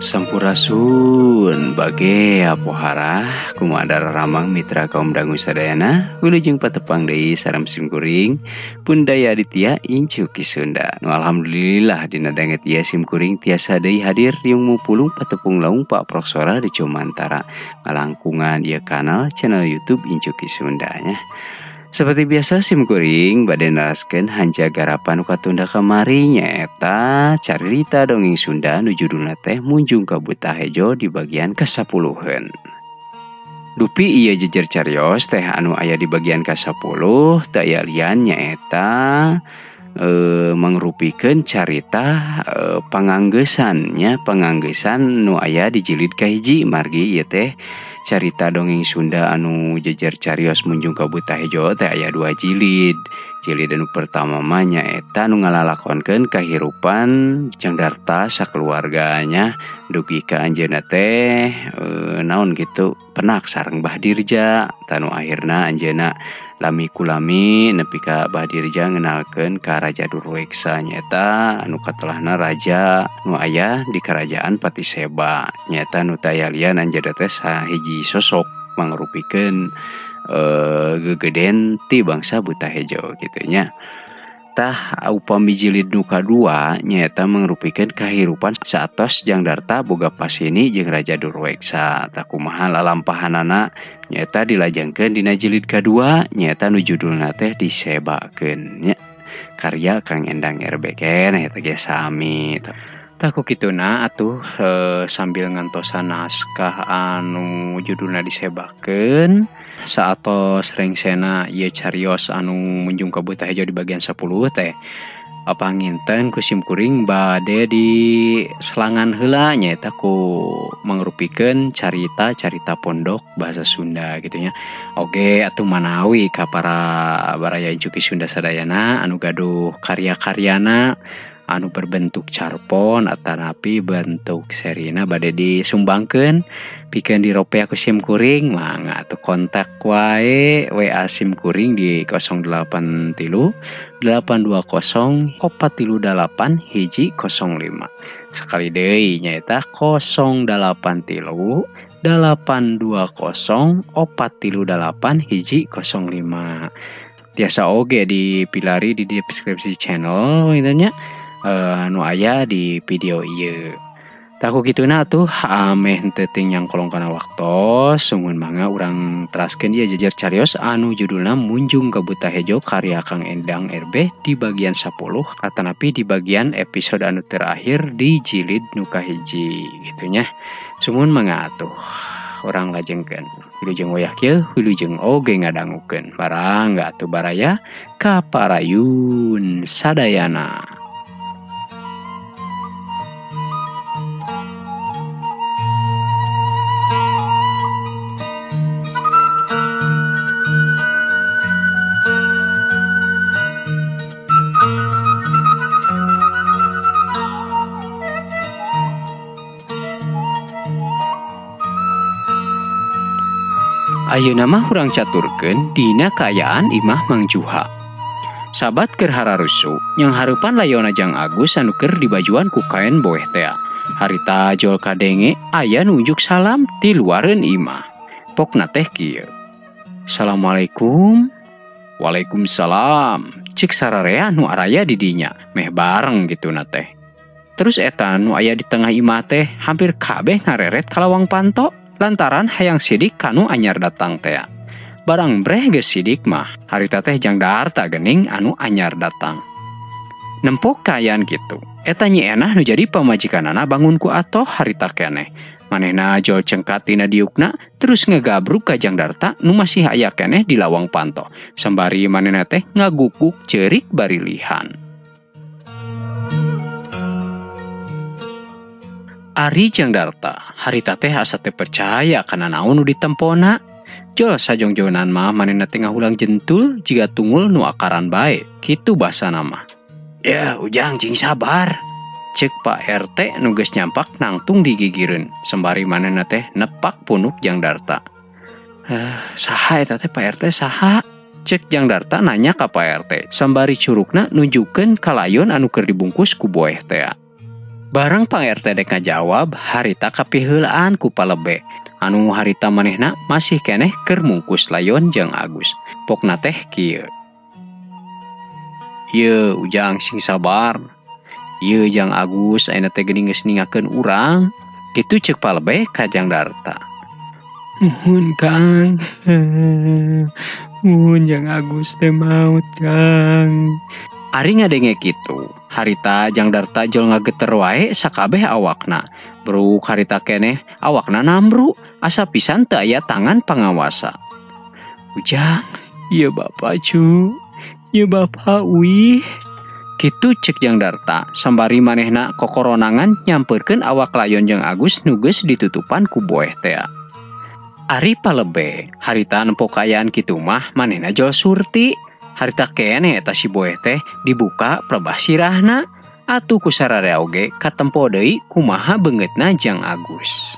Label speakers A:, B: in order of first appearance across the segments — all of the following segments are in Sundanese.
A: Sampurasun bage apohara kumaha ramang mitra kaum dangu sadayana wilujeng patepang deui sareng simkuring Pundaya Aditya Incu Ki Sunda. Nu alhamdulillah dina danget ieu simkuring tiasa deui hadir riung mupulung patepung laung Pak Proksora di Cumantara ngalangkungan ieu kanal channel YouTube Incu Ki Sunda nya. Seperti biasa simkuring bade naraskeun hanja garapan nu katunda kamari nyaeta carita dongeng Sunda nu judulna teh Munjung ka Buta Hejo di bagian ka-10-eun. Dupi ieu jejer carios teh anu aya di bagian ka-10 teu aya lian nyaeta mangrupikeun carita panganggesan nya, panganggesan nu aya di jilid kahiji margi ieu teh carita dongeng Sunda anu jejer carios Munjung ka Buta Hejo teh aya dua jilid. Jilid anu pertama mah nyaeta nu ngalalakonkeun kahirupan Jang Darta sakeluarganya dugi ka anjeunna teh naon gitu penak sareng Bah Dirja tanu akhirna anjeunna lami kulami nepi ka Bah Dirja ngenalkeun ka Raja Durweksa nyaeta anu katelahna raja nu aya di kerajaan Patiseba nyaeta nu taya lian anjeunna teh sahiji sosok mangrupikeun gegeden ti bangsa Buta Hejo kitu nya. Tah upami jilid nu kadua nyaeta mangrupikeun kahirupan saatos Jang Darta boga pasini jeung Raja Durweksa. Tah kumaha lalampahanana nyaeta dilajengkeun dina jilid kadua nyaeta nu judulna teh disebakeun nya. Karya Kang Endang RB keneh eta ge sami. Tah ku kituna atuh sambil ngantosan naskah anu judulna disebakeun saatos rengsena ieu carios anu Munjung ka Buta Hejo di bagian 10 teh panginten ku simkuring bade di selangan heula nyaeta ku mangrupikeun carita-carita pondok bahasa Sunda gitu nya. Oge atuh manawi ka para baraya Incu Ki Sunda sadayana anu gaduh karya-karyana anu berbentuk carpon atanapi bentuk serina bade disumbangkeun pikeun diropea ku simkuring mangga atuh kontak wae WA simkuring di 083 820 438 105. Sekali deui nyaeta 083 820 438 105. Tiasa oge dipilari di deskripsi channel gitu nya. Anu aya di video ieu. Tah ku kituna atuh ameh henteu teuing nyangkolong kana waktos sungguh mangga urang teraskeun ieu jejer carios anu judulna Munjung ka Buta Hejo karya Kang Endang RB di bagian 10 atanapi di bagian episode anu terakhir di jilid nu kahiji gitu nya. Sungguh mangga atuh urang lajengkeun. Wilujeng wayah kieu wilujeng oge ngadangukeun. Barangga atuh baraya ka parayun sadayana. Ayeuna mah urang caturkeun dina kaayaan imah Mang Juha. Sabat keur hararusu yang hareupan layona Jang Agus anu keur dibajuan ku kaen boeh tea. Harita jol kadenge aya nu unjuk salam ti luareun imah. Pokna teh kieu. Assalamualaikum. Waalaikumsalam. Cik sararea nu araya di dinya meh bareng gitu na teh. Terus eta nu aya di tengah imah teh hampir kabeh ngareret kalawang panto. Lantaran hayang sidik kanu anyar datang tea. Barang breh geus sidik mah harita teh Jang Darta gening anu anyar datang. Nempok kaayaan kitu. Eta Nyi Enah nu jadi pamajikanana bangun ku atoh harita keneh. Manehna jol cengkat tina diukna terus ngegabruk ka Jang Darta nu masih aya keneh di lawang panto. Sembari manehna teh ngaguguk ceurik bari lihan. Ari Jang Darta harita teh asa teu percaya kana naon nu ditempona. Jol sajongjonan mah manehna teh ngahulang jentul jiga tungul nu akaran bae. Kitu basana mah. Ya ujang cing sabar. Cek Pak RT nu geus nyampak nangtung digigireun sembari manehna teh nepak punuk Jang Darta. Saha eta teh Pak RT saha? Cek Jang Darta nanya ka Pak RT sembari curugna nunjukeun ka layon anu keur dibungkus ku boeh tea. Barang Pang RT dek ngajawab harita kapiheulaan ku Palebe. Anu harita manehna masih keneh keur mungkus Layon jeung Agus. Pokna teh kieu. Yeuh Ujang sing sabar. Yeuh Jang Agus ayeuna teh geuning geus ningakeun urang. Kitu ceuk Palebe ka Jang Darta.
B: Muhun Kang. Muhun Jang Agus teh maut Kang.
A: Ari ngadenge kitu, harita Jang Darta jol ngageter wae sakabeh awakna. Bruk harita keneh awakna nambru, asa pisan teu aya tangan pangawasa. Ujang,
B: ieu bapa cu, ieu bapa uih.
A: Kitu ceuk Jang Darta, sambari manehna kokoronangan nyampeurkeun awak Layon jeung Agus nu geus ditutupan ku boeh tea. Ari Palebe, harita nempo kaayaan kitu mah manehna jol surti. Harita keneh eta si boeh teh dibuka pelebah sirahna, atuh ku sararea oge katempo deui kumaha beungeutna Jang Agus.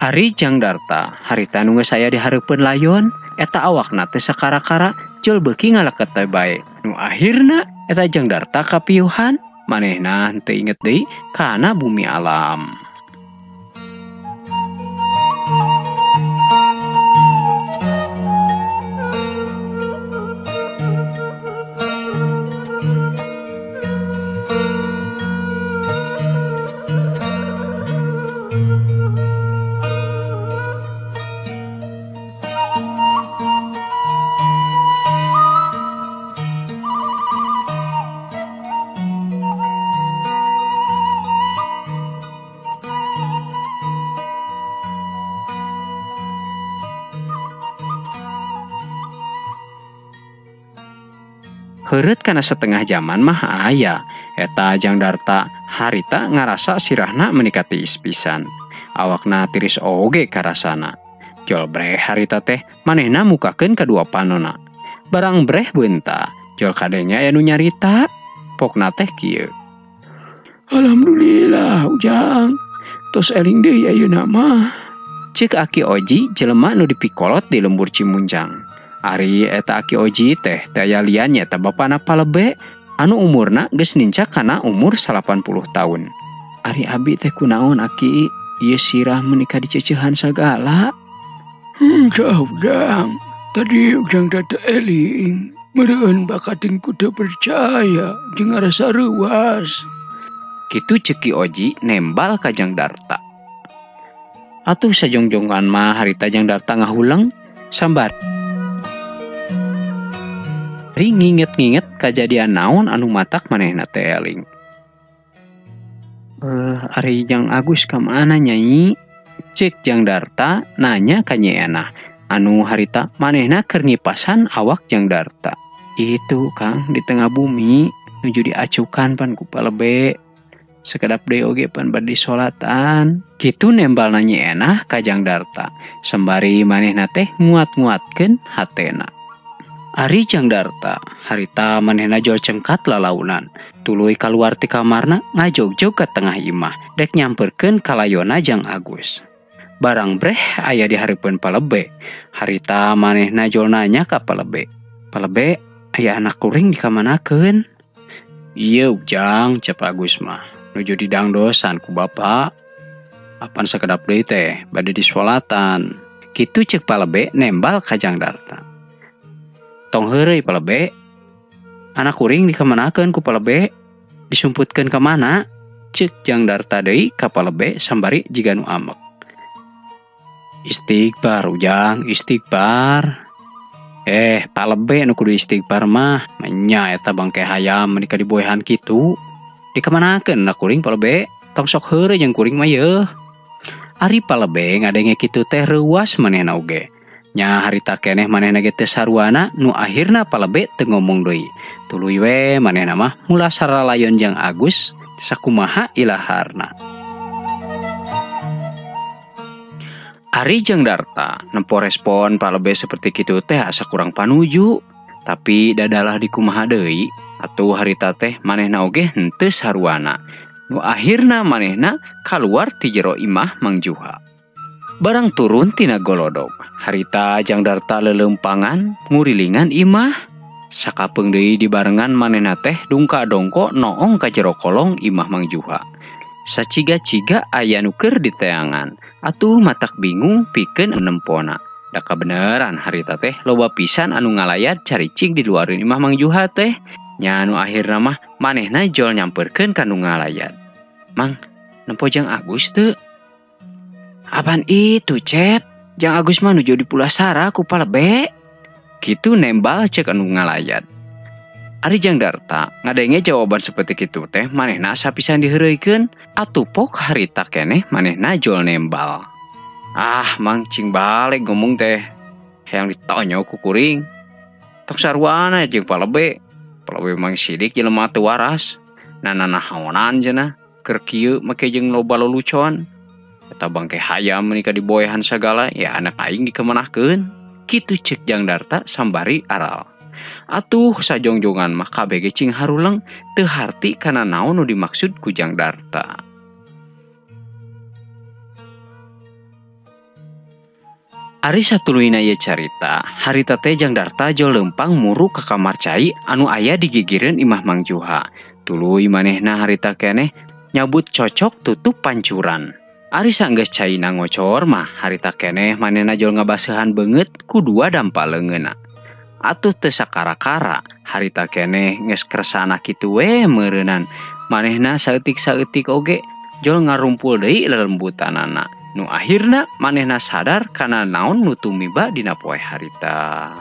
A: Ari Jang Darta, harita nu geus aya di hareupeun Layon, eta awakna teh sakara-kara jol beuki ngaleket teh bae. Nu akhirna eta Jang Darta kapiuhan, manehna henteu inget deui kana bumi alam. Heureut kana setengah jaman mah aya eta Jang Darta harita ngarasa sirahna menikati pisan. Awakna tiris oge karasana. Jol breh harita teh manehna mukakeun kadua panona. Barang breh beunta, jol kadenya aya nu nyarita. Pokna teh kieu.
B: Alhamdulillah Ujang, tos eling deui ayeuna mah.
A: Ceuk Aki Oji jelema nu dipikolot di lembur Cimuncang. Ari eta Aki Oji teh teu aya lian nya eta bapana Palebe anu umurna geus nincak kana umur 80 tahun. Ari abi teh kunaon Aki, ieu sirah meuni ka diceceuhan sagala.
B: Ujang, tadi Ujang teh teu eling, meureun bakating ku teu percaya jeung ngarasa reuas.
A: Kitu ceuk Ki Oji nembal ka Jang Darta. Atuh sajongjongan mah harita Jang Darta ngahuleng sambar. Ri nginget-nginget kajadian naon anu matak manehna teh eling. Ari Jang Agus ka mana nyai? Ceuk Jang Darta nanya ka Nyi Enah. Anu harita manehna keur ngipasan awak Jang Darta. Itu Kang di tengah bumi nuju diacukan pan ku Palebe. Sekedap deui oge pan bade disolatan. Kitu nembalna Nyi Enah ka Jang Darta. Sembari manehna teh nguat-nguatkeun hatena. Ari Jang Darta harita manehna jol cengkat lalaunan. Tuluy kaluar ti kamarna ngajogjog ka tengah imah dek nyamperkeun ka Layona Jang Agus. Barang breh aya di hareupeun Palebe. Harita manehna jol nanya ka Palebe. Palebe, aya anak kuring dikamanakeun? Ieu Jang, cep Agus mah. Nuju didangdosan ku bapa. Apan sakedap deui teh bade disolatan. Kitu ceuk Palebe nembal ka Jang Darta. Tong heureuy Palebe. Anak kuring dikamanakeun ku Palebe? Disumputkeun ka mana? Ceuk Jang Darta deui ka Palebe sambari jiga nu amek. Istighfar Ujang, istighfar. Palebe nu kudu istighfar mah, menya eta bangke hayam meuni ka diboehan kitu. Dikamanakeun anak kuring Palebe? Tong sok heureuy jeung kuring mah yeuh. Ari Palebe ngadenge kitu teh reuas manehna oge. Nya harita keneh manehna ge teu saruana nu akhirna Palebe teu ngomong deui. Tuluy we manehna mah mulasara Layon jeung Agus sakumaha ilaharna. Ari Jang Darta nempo respon Palebe seperti kitu teh asa kurang panuju. Tapi dadalah dikumaha deui atuh harita teh manehna oge henteu saruana. Nu akhirna manehna kaluar ti jero imah Mang Juha. Barang turun tina golodog, harita Jang Darta leuleumpangan ngurilingan imah. Sakapeung deui dibarengan manehna teh dungka dongko noong ka jero kolong imah Mang Juha. Saciga-ciga aya nu keur diteangan. Atuh matak bingung pikeun nempona. Da kabeneran harita teh loba pisan anu ngalayat caricing di luareun imah Mang Juha teh. Nya anu akhirna mah manehna jol nyamperkeun ka nu ngalayat. Mang, nempo Jang Agus teu? Apaan itu, Cep? Jang Agus mah nuju di Pulasara ku palebe. Kitu nembal cek anu ngalayat. Ari Jang Darta ngadenge jawaban seperti kitu teh manehna asa pisan diheureuykeun. Atuh pok harita keneh manehna jol nembal. Ah, Mang cing balik ngomong teh. Hayang ditonyo ku kuring. Tok sarwana jeung palebe. Palebe Mang Sidik jelema teu waras. Nananahaonan cenah keur kieu make jeung loba lolucon. Eta bangke hayam meuni ka diboehan sagala ya anak aing dikemanahkeun. Kitu cek Jang Darta sambari aral. Atuh sajongjongan mah kabeh ge cing haruleng teu harti kana naon nu dimaksud ku Jang Darta. Ari satuluyna ieu carita, harita teh Jang Darta jol leumpang muru ka kamar cai anu aya di gigireun imah Mang Juha. Tuluy manehna harita keneh nyabut cocok tutup pancuran. Ari sanggeus caina ngocor mah harita keneh manehna jol ngabaseuhan beungeut ku dua dampa leungeunna. Atuh teu sakara-kara harita keneh geus kersana kitu we meureunan. Manehna saeutik-saeutik oge jol ngarumpul deui lelembutanana. Nu akhirna manehna sadar kana naon nu tumiba dina poe harita.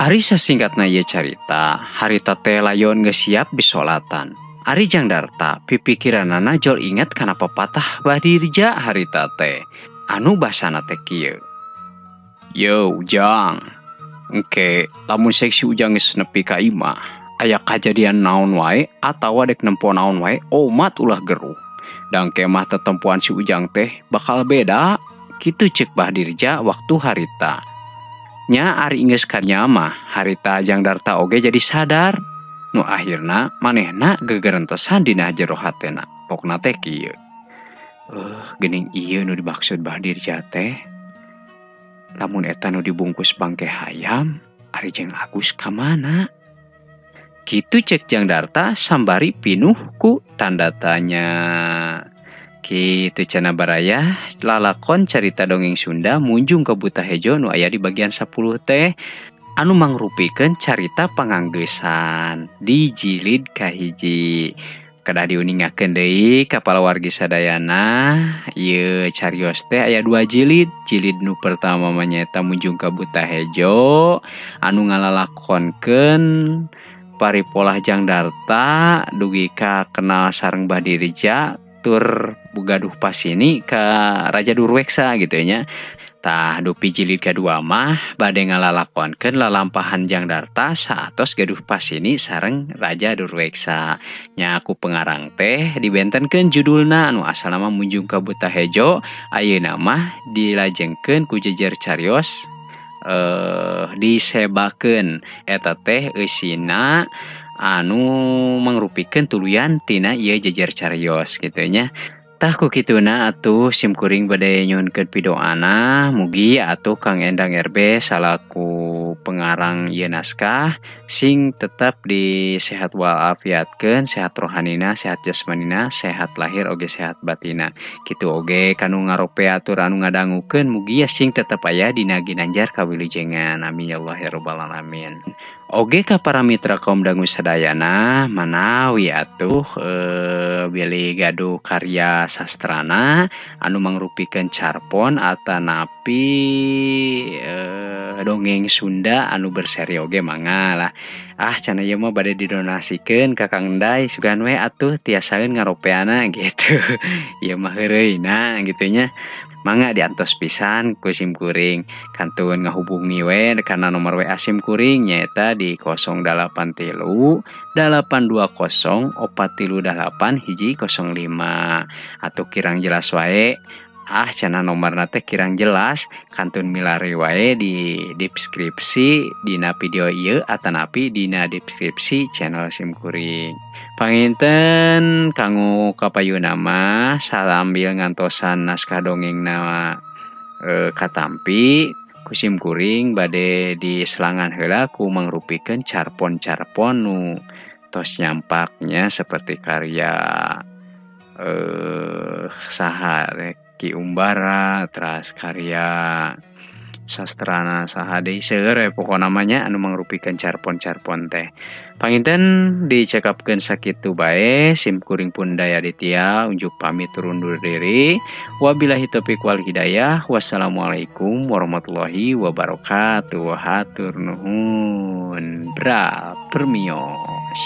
A: Ari sasingkatna ieu carita, harita teh layon geus siap bisolatan. Ari Jang Darta pipikiranana jol inget kana pepatah Badirja harita teh. Anu basana teh kieu. Yo Ujang, engke lamun seksi Ujang geus nepi ka imah, aya kajadian naon wae atawa dek nempo naon wae omat ulah geruh. Dang kemah tetempuan si Ujang teh bakal beda. Kitu cek Badirja waktu harita. Nya ari geus kanya mah harita Jang Darta oge jadi sadar. Nu akhirna manehna gegerentesan dina jero hatena. Pokna teh kieu. Geuning ieu nu dimaksud Badirja teh. Lamun eta nu dibungkus bangke hayam, ari Jang Agus ka mana? Kitu cek Jang Darta sambari pinuh ku tanda tanya. Kitu cenah baraya lalakon carita dongeng Sunda munjung ka Buta Hejo nu aya di bagian 10 teh anu mangrupikeun carita panganggeusan di jilid kahiji. Kedah diuningakeun deui ka palawargi sadayana, ieu carios teh aya 2 jilid. Jilid nu pertama mah nyaeta munjung ka Buta Hejo anu ngalalakonkeun paripolah Jang Darta dugi ka kenal sareng Badirja tur gaduh pasini ka Raja Durweksa gitu nya. Tah dupi jilid kadua mah bade ngalalakonkeun lalampahan Jang Darta saatos gaduh pasini sareng Raja Durweksa. Nya ku pengarang teh dibentenkeun judulna anu asalna mah Munjung ka Buta Hejo, ayeuna mah dilajengkeun ku jejer carios disebakeun eta teh eusina anu mangrupikeun tuluyan tina ieu jejer carios kitu nya. Tah ku kituna atuh simkuring bade nyuhunkeun pidoana mugi atuh Kang Endang RB salaku pengarang ieu naskah sing tetap disehat walafiatkeun, sehat rohanina, sehat jasmanina, sehat lahir oge sehat batina. Kitu oge kanu ngarope atur anu ngadangukeun mugi sing tetep aya dina ginanjar kawilujengan. Amin ya Allah ya rabbal alamin. Oge ka para mitra kaum dangu sadayana manawi atuh bilih gaduh karya sastrana anu mangrupikeun carpon atanapi dongeng Sunda anu berseri oge mangga lah. Ah cenah ieu mah bade didonasikeun ka Kang Enday sugan we atuh tiasaeun ngaropeana gitu. Ieu mah heureuyna gitu nya. Mangga diantos pisan ku simkuring kantun ngahubungi we kana nomor WA simkuring nyaeta di 083 820 438 105 atau kirang jelas wae. Ah cenah nomorna teh kirang jelas kantun milari wae di deskripsi dina video ieu atanapi dina deskripsi channel simkuring. Panginten kanggo kapayuna mah sambil ngantosan naskah dongengna katampi ku sim kuring bade di selangan heula ku mangrupikeun carpon-carpon nu tos nyampaknya seperti karya saha Ki Umbara, teras karya sastrana saha deui seueur we pokona mah nya anu mangrupikeun carpon-carpon teh. Panginten dicekapkeun sakitu bae, sim kuring pun Daya Ditya unjuk pamit undur diri. Wabillahi taufik wal hidayah. Wassalamualaikum warahmatullahi wabarakatuh. Hatur nuhun. Bra permios.